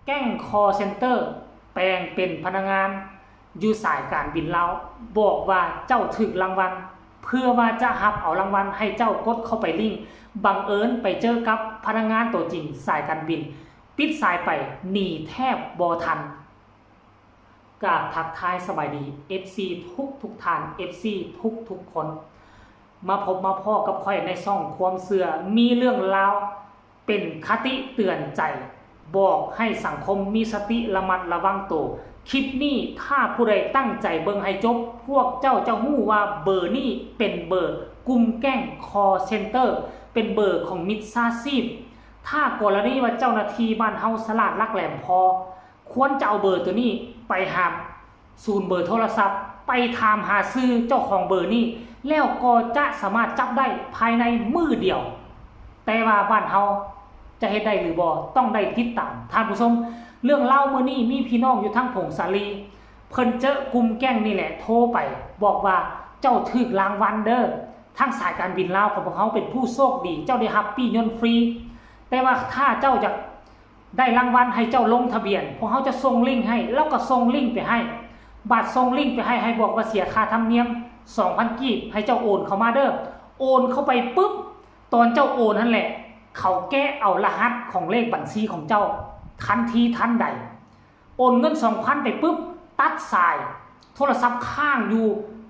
ແກ້ງຄໍເຊັນເຕີແປງເປັນພະນັກງານຢູ່ສາຍການບິນລາວ ບອກວ່າເຈົ້າຖືກລາງວັນ ເພື່ອວ່າຈະຮັບເອົາລາງວັນ ໃຫ້ເຈົ້າກົດເຂົ້າໄປລິ້ງ ບັງເອີນໄປເຈີກັບພະນັກງານຕົວຈິງສາຍການບິນ ປິດສາຍໄປ ໜີແທບບໍ່ທັນ. ກາບທັກທາຍສະບາຍດີ ເອັຟຊີ ທຸກໆທ່ານ ເອັຟຊີ ທຸກໆຄົນ ມາພົບມາພໍ້ກັບຂ້ອຍໃນຊ່ອງຄວາມເຊື່ອ ມີເລື່ອງລາວເປັນຄະຕິເຕືອນໃຈ ບອກໃຫ້ສັງຄົມມີສະຕິລະມັດລະວັງໂຕ. ຄລິບນີ້ຖ້າຜູ້ໃດຕັ້ງໃຈເບິ່ງໃຫ້ຈົບ ພວກເຈົ້າຈະຮູ້ວ່າເບີນີ້ເປັນເບີກຸ່ມແກ້ງຄໍເຊັນເຕີ ເປັນເບີຂອງມິດສາຊີບ. ຖ້າກໍລະນີວ່າເຈົ້າໜ້າທີ່ບ້ານເຮົາສະຫຼາດຫຼັກແຫຼມພໍ ຄວນຈະເອົາເບີໂຕນີ້ໄປຫາສູນເບີໂທລະສັບ ໄປຖາມຫາຊື່ເຈົ້າຂອງເບີນີ້ ແລ້ວກໍຈະສາມາດຈັບໄດ້ພາຍໃນມື້ດຽວ. ແຕ່ວ່າບ້ານເຮົາຈະເຮັດໄດ້ຫຼືບໍ່ ຕ້ອງໄດ້ຕິດຕາມ. ທ່ານຜູ້ຊົມ, ເລື່ອງລາວມື້ນີ້ມີພີ່ນ້ອງຢູ່ທາງຜົ້ງສາລີ ເພິ່ນເຈີກຸ່ມແກ້ງນີ້ແຫຼະ ໂທໄປບອກວ່າ ເຈົ້າຖືກລາງວັນເດີ. ທາງສາຍການບິນລາວຂອງພວກເຮົາເປັນຜູ້ໂຊກດີ ເຈົ້າໄດ້ຮັບປີ້ຍົນຟຣີ ແຕ່ວ່າຖ້າເຈົ້າຢາກ ໄດ້ລາງວັນໃຫ້ເຈົ້າລົງທະບຽນ ພວກເຮົາຈະສົ່ງລິ້ງໃຫ້ ລາວກໍສົ່ງລິ້ງໄປໃຫ້ ບາດສົ່ງລິ້ງໄປໃຫ້ ໃຫ້ບອກວ່າເສຍຄ່າທຳນຽມສອງພັນກີບ ໃຫ້ເຈົ້າໂອນເຂົ້າມາເດີ. ໂອນເຂົ້າໄປປຶບ ຕອນເຈົ້າໂອນຫັ້ນແຫຼະ ເຂົາແກະເອົາລະຫັດຂອງເລກບັນຊີຂອງເຈົ້າທັນທີທັນໃດ. ໂອນເງິນສອງພັນໄປປຶບ ຕັດສາຍ ໂທລະສັບຄ້າງຢູ່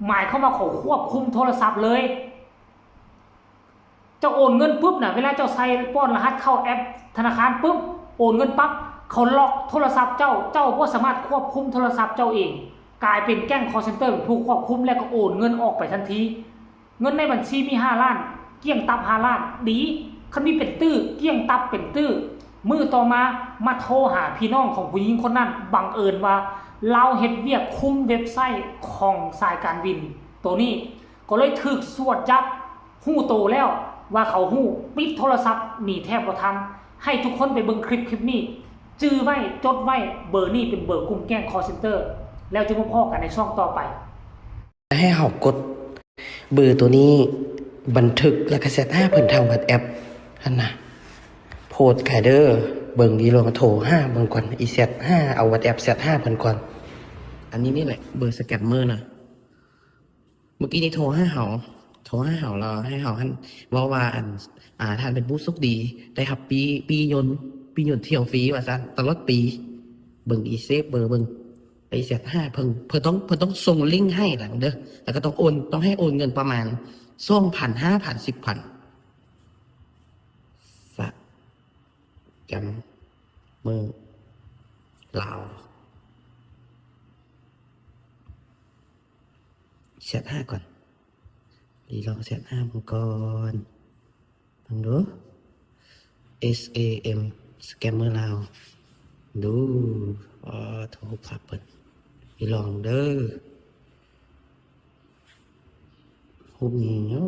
ໝາຍຄວາມວ່າເຂົາຄວບຄຸມໂທລະສັບເລີຍ. ເຈົ້າໂອນເງິນປຶບນະ ເວລາເຈົ້າໃສ່ປ້ອນລະຫັດເຂົ້າແອັບທະນາຄານປຶບ ໂອນເງິນປັບ ເຂົາລັອກໂທລະສັບເຈົ້າ ເຈົ້າບໍ່ສາມາດຄວບຄຸມໂທລະສັບເຈົ້າເອງ ກາຍເປັນແກ້ງຄໍເຊັນເຕີເປັນຜູ້ຄວບຄຸມ ແລ້ວກໍໂອນເງິນອອກໄປທັນທີ. ເງິນໃນບັນຊີມີຫ້າລ້ານ ກ້ຽງຕັບຫ້າລ້ານ ດີ ຄັນມີເປັນຕື້ ກ້ຽງຕັບເປັນຕື້. ມື້ຕໍ່ມາ ມາໂທຫາພີ່ນ້ອງຂອງຜູ້ຍິງຄົນນັ້ນ ບັງເອີນວ່າລາວເຮັດວຽກຄຸມເວັບໄຊຂອງສາຍການບິນໂຕນີ້ ກໍເລີຍຖືກສວດຈັບ. ຮູ້ໂຕແລ້ວວ່າເຂົາຮູ້ ປິດໂທລະສັບໜີແທບບໍ່ທັນ. ໃຫ້ທຸກຄົນໄປເບິ່ງຄລິບ ຄລິບນີ້ ຈື່ໄວ້ ຈົດໄວ້ ເບີນີ້ເປັນເບີກຸ່ມແກ້ງຄໍເຊັນເຕີ ແລ້ວຈະມາພໍ້ກັນໃນຊ່ອງຕໍ່ໄປ. ໃຫ້ເຮົາກົດເບີໂຕນີ້ ບັນທຶກ ແລ້ວກໍແຊັດຫາເພິ່ນທາງວັອດແອັບຫັ້ນນະ. ໂພດກາຍເດີ ເບິ່ງ ອີຫຼອງໂທຫາເບິ່ງກ່ອນ ອີແຊັດຫາ ເອົາວັອດແອັບແຊັດຫາເພິ່ນກ່ອນ. ອັນນີ້ນີ້ແຫຼະ ເບີສະແກມເມີນະ. ເມື່ອກີ້ນີ້ໂທຫາເຮົາ ໂທຫາເຮົາ ແລ້ວໃຫ້ເຮົາຫັ້ນເວົ້າວ່າ ອັນ ອ່າ ທ່ານເປັນຜູ້ໂຊກດີ ໄດ້ຮັບປີ້ ປີ້ຍົນ ປີ້ຍົນທ່ຽວຟຣີວ່າຊັ້ນ ຕະຫຼອດປີ. ເບິ່ງອີເຊຟເບີ ເບິ່ງ ໄປແຊັດຫາເພິ່ນ ເພິ່ນຕ້ອງ ເພິ່ນຕ້ອງສົ່ງລິ້ງໃຫ້ລະເດີ ແລ້ວກໍຕ້ອງໂອນ ຕ້ອງໃຫ້ໂອນເງິນປະມານສອງພັນ ຫ້າພັນ ສິບພັນ. ສະແກມເມີລາວ. ແຊັດຫາກ່ອນ ລີລອງແຊັດຫາເບິ່ງກ່ອນ ເບິ່ງດູ ເອສ ເອ ເອັມ ສະແກມເມີລາວ ດູ. ອໍ ໂທຫາເພິ່ນ ລີລອງເດີ ຮູບນີ້ ໂອ້.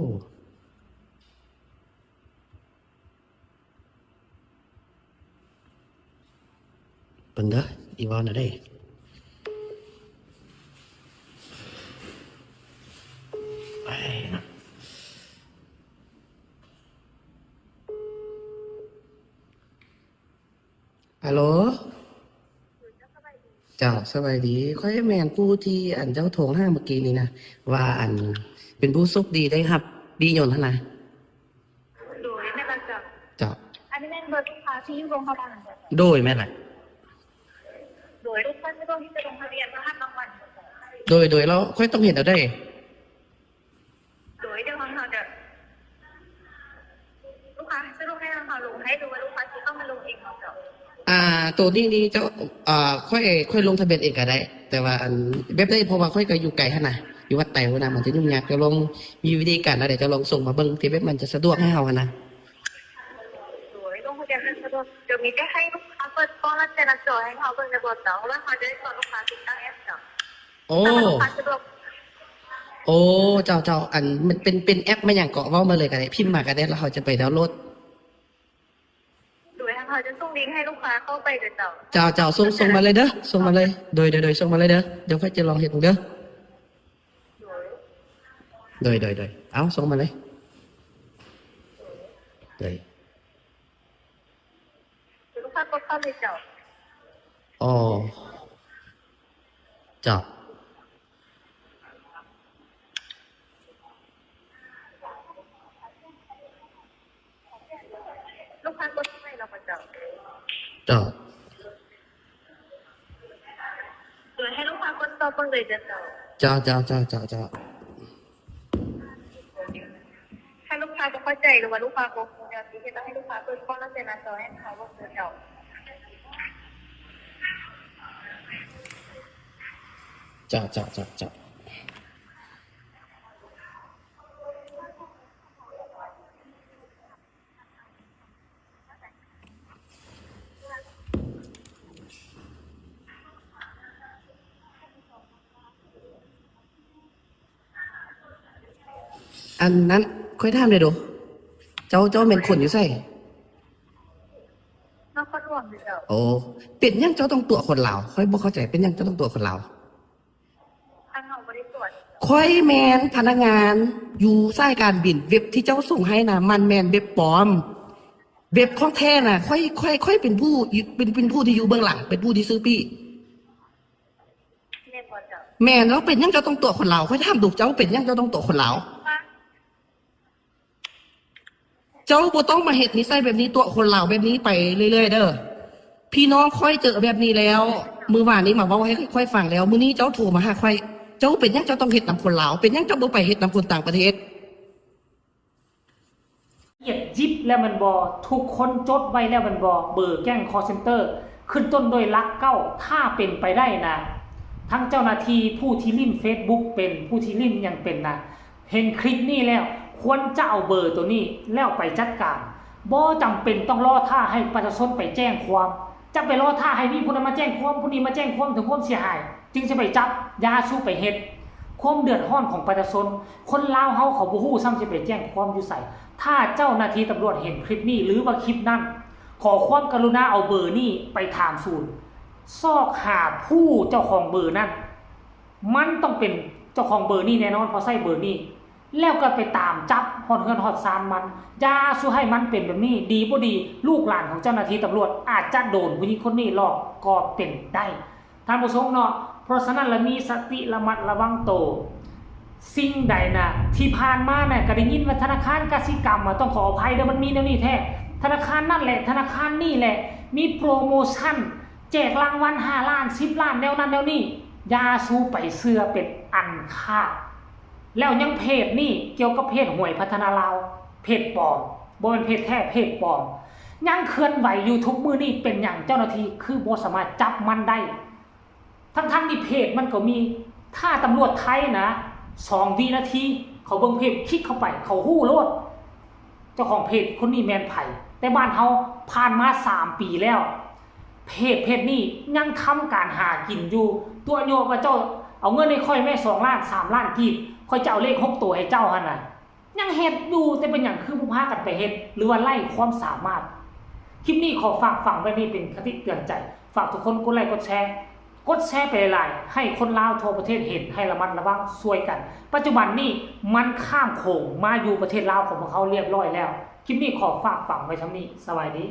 ເບິ່ງເດີ ອີເວົ້ານະເດ້. ອາໂລ ເຈົ້າ ສະບາຍດີ. ຂ້ອຍແມ່ນຜູ້ທີ່ ອັນ ເຈົ້າໂທຫາເມື່ອກີ້ນີ້ນະ ວ່າ ອັນ ເປັນຜູ້ໂຊກດີໄດ້ຮັບປີ້ຍົນຫັ້ນນະ. ໂດຍ ແມ່ນລະເຈົ້າ. ເຈົ້າ. ອັນນີ້ແມ່ນເບີລູກຄ້າທີ່ຢູ່ໂຮງພະບານບໍ່? ໂດຍ ແມ່ນລະ. ໂດຍ ລູກຄ້າສະດວກທີ່ຈະລົງທະບຽນເພື່ອຮັບລາງວັນບໍ່? ໂດຍ ໂດຍ ແລ້ວຂ້ອຍຕ້ອງເຮັດແນວໃດ? ໂດຍ ດຽວເຮົາຈະ ລູກຄ້າສະດວກໃຫ້ເຮົາລົງໃຫ້ ຫຼືວ່າລູກຄ້າຊິຕ້ອງມາລົງເອງເນາະເຈົ້າ? ອ່າ ໂຕນີ້ນີ້ເຈົ້າ ອ່າ ຂ້ອຍ ຂ້ອຍລົງທະບຽນເອງກໍໄດ້ ແຕ່ວ່າ ອັນ ແບບໃດ ເພາະວ່າຂ້ອຍກໍຢູ່ໄກຫັ້ນນະ ຢູ່ວັດໄຕພຸ້ນນະ ມັນຈະຫຍຸ້ງຍາກ. ເຈົ້າລອງມີວິທີການແນວໃດ ເຈົ້າລອງສົ່ງມາເບິ່ງທີ່ແບບມັນຈະສະດວກໃຫ້ເຮົາຫັ້ນນະ. ໂດຍ ລົງທະບຽນສະດວກ ດຽວມີແຕ່ໃຫ້ລູກຄ້າເປີດກ້ອງ ແລ້ວແຊະໜ້າຈໍໃຫ້ເຮົາເບິ່ງໄດ້ບໍ່ເຈົ້າ? ແລ້ວເຮົາຈະໄດ້ສອນລູກຄ້າຕິດຕັ້ງແອັບເຈົ້າ. ໂອ້ ຖ້າວ່າລູກຄ້າສະດວກ. ໂອ້ ເຈົ້າ ເຈົ້າ ອັນ ມັນເປັນ ເປັນແອັບແມ່ນຫຍັງເກາະ? ເວົ້າມາເລີຍກໍໄດ້ ພິມມາກໍໄດ້ ແລ້ວເຮົາຈະໄປດາວໂຫຼດ. ໂດຍ ທາງເຮົາຈະສົ່ງລິ້ງໃຫ້ລູກຄ້າເຂົ້າໄປເດີເຈົ້າ. ເຈົ້າ ເຈົ້າ ສົ່ງ ສົ່ງມາເລີຍເດີ ສົ່ງມາເລີຍ. ໂດຍ ໂດຍ ໂດຍ ສົ່ງມາເລີຍເດີ ດຽວຂ້ອຍຈະລອງເຮັດເບິ່ງເດີ. ໂດຍ ໂດຍ ໂດຍ ໂດຍ ເອົາ ສົ່ງມາເລີຍ. ໂດຍ ລູກຄ້າກົດເຂົ້າເລີຍເຈົ້າ. ອໍ ເຈົ້າ ລູກຄ້າກົດໃຫ້ແລ້ວບໍ່ເຈົ້າ? ເຈົ້າ ເປີດໃຫ້ລູກຄ້າກົດຕໍ່ເບິ່ງເລີຍເດີເຈົ້າ. ເຈົ້າ ເຈົ້າ ເຈົ້າ ເຈົ້າ ເຈົ້າ. ຖ້າລູກຄ້າບໍ່ເຂົ້າໃຈ ຫຼືວ່າລູກຄ້າບໍ່ຮູ້ແນວຊິເຮັດ ໃຫ້ລູກຄ້າເປີດກ້ອງ ແລ້ວໃສ່ໜ້າຈໍໃຫ້ລູກຄ້າເບິ່ງເດີເຈົ້າ. ເຈົ້າ ເຈົ້າ ເຈົ້າ ເຈົ້າ. ອັນນັ້ນ ຂ້ອຍຖາມແດ່ດູ ເຈົ້າ ເຈົ້າແມ່ນຄົນຢູ່ໃສ? ນະຄອນຫຼວງເດີເຈົ້າ. ໂອ້ ເປັນຫຍັງເຈົ້າຕ້ອງຕົວະຄົນລາວ? ຂ້ອຍບໍ່ເຂົ້າໃຈ ເປັນຫຍັງເຈົ້າຕ້ອງຕົວະຄົນລາວ? ທາງເຮົາບໍ່ໄດ້ຕົວະ. ຂ້ອຍແມ່ນພະນັກງານຢູ່ສາຍການບິນ ເວັບທີ່ເຈົ້າສົ່ງໃຫ້ນະ ມັນແມ່ນເວັບປອມ. ເວັບຂອງແທ້ນະ ຂ້ອຍ ຂ້ອຍ ຂ້ອຍເປັນຜູ້ ເປັນ ເປັນຜູ້ທີ່ຢູ່ເບື້ອງຫຼັງ ເປັນຜູ້ທີ່ຊື້ປີ້. ແມ່ນບໍ່ເຈົ້າ? ແມ່ນ. ແລ້ວເປັນຫຍັງເຈົ້າຕ້ອງຕົວະຄົນລາວ? ຂ້ອຍຖາມດູ ເຈົ້າເປັນຫຍັງເຈົ້າຕ້ອງຕົວະຄົນລາວ? ເຈົ້າບໍ່ຕ້ອງມາເຮັດນິໄສແບບນີ້ ຕົວະຄົນລາວແບບນີ້ໄປເລື້ອຍໆເດີ. ພີ່ນ້ອງຂ້ອຍເຈີແບບນີ້ແລ້ວ ມື້ວານນີ້ມາເວົ້າໃຫ້ຂ້ອຍຟັງແລ້ວ ມື້ນີ້ເຈົ້າໂທມາຫາຂ້ອຍ ເຈົ້າເປັນຫຍັງເຈົ້າຕ້ອງເຮັດນຳຄົນລາວ? ເປັນຫຍັງເຈົ້າບໍ່ໄປເຮັດນຳຄົນຕ່າງປະເທດ? ລະອຽດຢິບແລ້ວແມ່ນບໍ່? ທຸກຄົນຈົດໄວ້ແລ້ວແມ່ນບໍ່? ເບີແກ້ງຄໍເຊັນເຕີ ຂຶ້ນຕົ້ນດ້ວຍຫຼັກເກົ້າ ຖ້າເປັນໄປໄດ້ນະ ທັງເຈົ້າໜ້າທີ່ ຜູ້ທີ່ຫຼິ້ນເຟສບຸກເປັນ ຜູ້ທີ່ຫຼິ້ນຫຍັງເປັນນະ ເຫັນຄລິບນີ້ແລ້ວ ຄວນຈະເອົາເບີໂຕນີ້ແລ້ວໄປຈັດການ. ບໍ່ຈຳເປັນຕ້ອງລໍຖ້າໃຫ້ປະຊາຊົນໄປແຈ້ງຄວາມ. ຈະໄປລໍຖ້າໃຫ້ມີຜູ້ນັ້ນມາແຈ້ງຄວາມ ຜູ້ນີ້ມາແຈ້ງຄວາມເຖິງຄວາມເສຍຫາຍ ຈຶ່ງຊິໄປຈັບ. ຢ່າສູ່ໄປເຮັດຄວາມເດືອດຮ້ອນຂອງປະຊາຊົນ. ຄົນລາວເຮົາເຂົາບໍ່ຮູ້ຊ້ຳຊິໄປແຈ້ງຄວາມຢູ່ໃສ. ຖ້າເຈົ້າໜ້າທີ່ຕຳຫຼວດເຫັນຄລິບນີ້ ຫຼືວ່າຄລິບນັ້ນ ຂໍຄວາມກະລຸນາເອົາເບີນີ້ໄປຖາມສູນ ຊອກຫາຜູ້ເຈົ້າຂອງເບີນັ້ນ. ມັນຕ້ອງເປັນເຈົ້າຂອງເບີນີ້ແນ່ນອນ ເພາະໃຊ້ເບີນີ້ ແລ້ວກໍໄປຕາມຈັບຮອດເຮືອນຮອດຊານມັນ. ຢ່າສູ່ໃຫ້ມັນເປັນແບບນີ້. ດີບໍ່ດີ ລູກຫຼານຂອງເຈົ້າໜ້າທີ່ຕຳຫຼວດອາດຈະໂດນຜູ້ຍິງຄົນນີ້ຫຼອກກໍເປັນໄດ້ ທ່ານຜູ້ຊົມເນາະ. ເພາະສະນັ້ນລະມີສະຕິລະມັດລະວັງໂຕ. ສິ່ງໃດນະ ທີ່ຜ່ານມານະ ກໍໄດ້ຍິນວ່າທະນາຄານກະສິກຳ ອາ ຕ້ອງຂໍອະໄພເດີ ມັນມີແນວນີ້ແທ້. ທະນາຄານນັ້ນແຫຼະ ທະນາຄານນີ້ແຫຼະ ມີໂປຣໂມຊັນ ແຈກລາງວັນຫ້າລ້ານ ສິບລ້ານ ແນວນັ້ນແນວນີ້. ຢ່າສູ່ໄປເຊື່ອເປັນອັນຂາດ. ແລ້ວຍັງເພຈນີ້ ກ່ຽວກັບເພຈຫວຍພັດທະນາລາວ ເພຈປອມ ບໍ່ແມ່ນເພຈແທ້ ເພຈປອມ ຍັງເຄື່ອນໄຫວຢູ່ທຸກມື້ນີ້. ເປັນຫຍັງເຈົ້າໜ້າທີ່ຄືບໍ່ສາມາດຈັບມັນໄດ້ ທັງໆທີ່ເພຈມັນກໍມີ. ຖ້າຕຳຫຼວດໄທນະ ສອງວິນາທີ ເຂົາເບິ່ງເພຈ ຄລິກເຂົ້າໄປ ເຂົາຮູ້ໂລດ ເຈົ້າຂອງເພຈຄົນນີ້ແມ່ນໃຜ. ແຕ່ບ້ານເຮົາຜ່ານມາສາມປີແລ້ວ ເພຈ ເພຈນີ້ຍັງທຳການຫາກິນຢູ່. ຕົວະຍົວະວ່າ ເຈົ້າເອົາເງິນໃຫ້ຂ້ອຍແມ້ ສອງລ້ານ ສາມລ້ານກີບ ຂ້ອຍຈະເອົາເລກຫົກໂຕໃຫ້ເຈົ້າຫັ້ນນະ ຍັງເຮັດຢູ່. ແຕ່ເປັນຫຍັງຄືບໍ່ພາກັນໄປເຮັດ ຫຼືວ່າໄຮ້ຄວາມສາມາດ? ຄລິບນີ້ຂໍຝາກຝັງໄວ້ນີ້ເປັນຄະຕິເຕືອນໃຈ. ຝາກທຸກຄົນກົດໄລກົດແຊ ກົດແຊໄປຫຼາຍໆ ໃຫ້ຄົນລາວທົ່ວປະເທດເຫັນ ໃຫ້ລະມັດລະວັງຊ່ວຍກັນ. ປັດຈຸບັນນີ້ມັນຂ້າມໂຂງມາຢູ່ປະເທດລາວຂອງພວກເຮົາລຽບຮ້ອຍແລ້ວ. ຄລິບນີ້ຂໍຝາກຝັງໄວ້ສ່ຳນີ້. ສະບາຍດີ.